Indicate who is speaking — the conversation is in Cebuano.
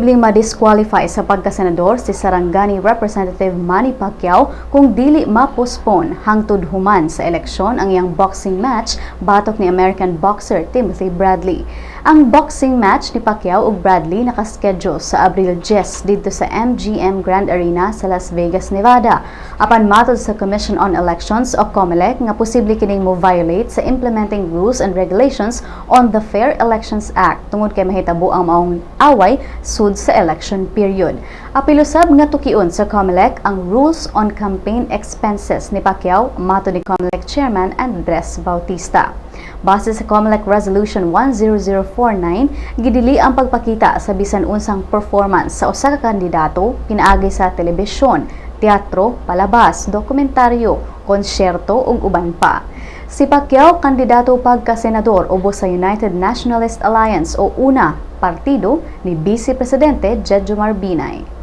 Speaker 1: Posibleng ma-disqualify sa pagkasenador si Sarangani Representative Manny Pacquiao kung dili ma-postpone hangtod human sa eleksyon ang iyang boxing match batok ni American boxer Timothy Bradley. Ang boxing match ni Pacquiao ug Bradley nakaschedule sa Abril 10 didto sa MGM Grand Arena sa Las Vegas, Nevada. Apan matod sa Commission on Elections o COMELEC nga posible kining mo violate sa Implementing Rules and Regulations on the Fair Elections Act tungod kay mahitabo ang maong away sud sa election period. Apil usab nga tukion sa COMELEC ang Rules on Campaign Expenses ni Pacquiao, matod ni COMELEC Chairman Andres Bautista. Base sa COMELEC Resolution 10049, gidili ang pagpakita sa bisan unsang performance sa usa ka kandidato pinaagi sa telebisyon, teatro, palabas, dokumentaryo, konsyerto ug uban pa. Si Pacquiao, kandidato pagka-senador ubos sa United Nationalist Alliance o UNA, partido ni Vice Presidente Jejomar Binay.